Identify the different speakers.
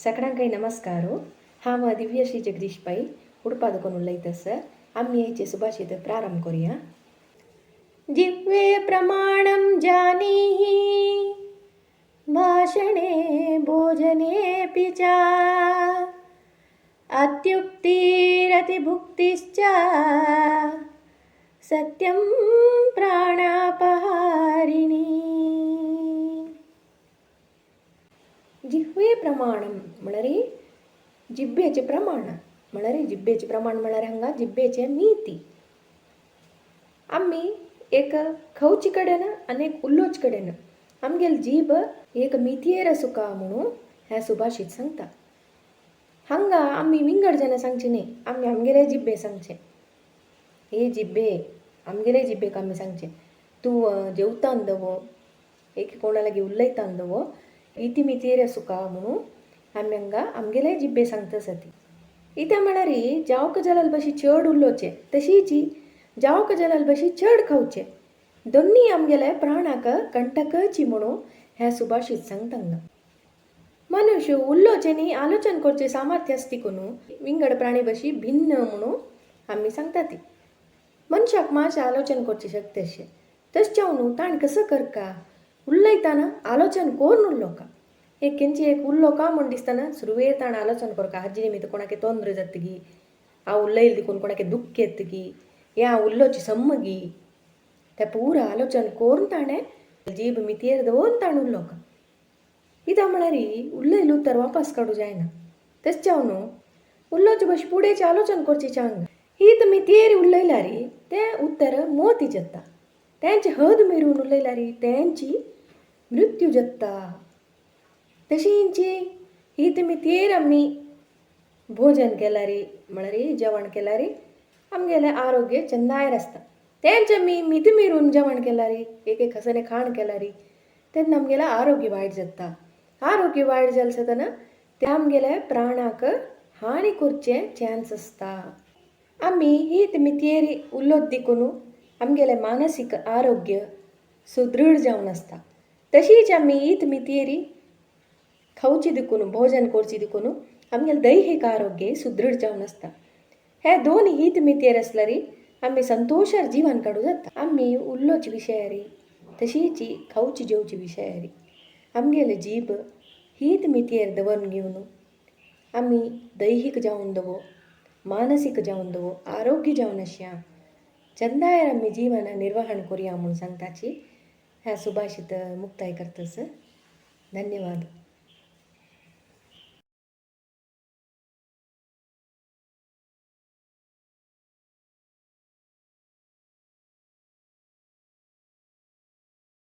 Speaker 1: सगळ्यांकय नमस्कार. हांव दिव्यश्री जगदीश पै उडपा दुकोन उलयता सर. आमी हेचे सुभाषित प्रारंभ करूया. जिह्वे प्रमाणं जानीहि भाषणे भोजनेऽपि च अत्युक्तिरतिभुक्तिश्च सत्यं प्राणापहारिणी. जिह्वे प्रमाणं म्हळ्यार जिब्बेचें प्रमाण, म्हळ्यार जिब्बेचें प्रमाण म्हळ्यार हांगा जिब्बेचें मिती. आमी एक खावचे कडेन आनी एक उलोवचे कडेन आमगेली जीब एक मितयेर आसूका म्हणून हें सुभाषित सांगता. हांगा आमी विंगड जाणां सांगचें न्ही, आमी आमगेले जिब्बे सांगचें. हे जिब्बे आमगेले जिब्बेक आमी सांगचें, तूं जेवतान दवो एक कोणा लागीं उलयतान दवो इती मितयेर आसूका म्हणून आमी हांगा आमगेले जिब्बे सांगता आसा ती. इत्या म्हळ्यार जावक जाल्यार बशी चड उलोवचें, तशीच जावक जाल्यार बशी चड खावचें, दोन्नी आमगेले प्राणाक कंटकची म्हणून हें सुभाषित सांगता हांगा. मनुष्य उलोवचें न्ही आलोचन करचें सामर्थ्य आसता कोनू विंगड प्राणी बशी भिन्न म्हणून आमी सांगता ती. मनशाक मातशें आलोचन करची शक्ती अशें तशें जावन ताणें कसो करका उलयतना आलोचन करून उलोवका. एक केंची एक उलोवका म्हूण दिसतना सुरवेर ताणें आलोचन करका, हाजे निमित्त कोणाक तोंद्र जातगी, हांव उलयलें देखून कोणाक दुख्ख येतगी, या उलोवची सम्मगी, तें पुरा आलोचन करून ताणें जीब मितयेर दवरून ताणें उलोवका. कित्याक म्हळ्यार उलयलें उतर वापस काडूं जायना. तशें जावन उलोवचे बशेन फुडेंचें आलोचन करचें चांग. ही तुमी तेर उलयल्यार तें उत्तर मोती जाता, तेंचे हद मेरून उलयल्यार तेंची मृत्यू जाता. तशींची ही तुमी तेर आमी भोजन केल्यार म्हळ्यार जेवण केल्यार आमगेलें आरोग्य चंदायर आसता. तेंचे आमी मिती मिरून जेवण केल्यार एक एक हसने खाण केल्यार तेन्ना आमगेलें आरोग्य वायट जाता. आरोग्य वायट जालें जातना तें आमगेले प्राणाक हानी करचें चान्स आसता. आमी ही मितयेर उलोत देखून आमगेलें मानसीक आरोग्य सुदृढ जावन आसता. तशीच आमी हीत मितयेरी खावची देखून भोजन करची देखून आमगेलें दैहीक आरोग्य सुदृढ जावन आसता. हे दोन हीत मितयेर आसल्यार आमी संतोशार जीवन काडूं जाता. आमी उलोवचे विशयारी तशीच खावची जेवचे विशयारी आमगेले जीब हीत मितयेर दवरून घेवन आमी दैहीक जावन दवो मानसीक जावन दवो आरोग्य जावन आशा चंदायर आमी जीवन निर्वहण करुया म्हूण सांगताची ह्या सुभाषित मुक्ताय करतस. धन्यवाद.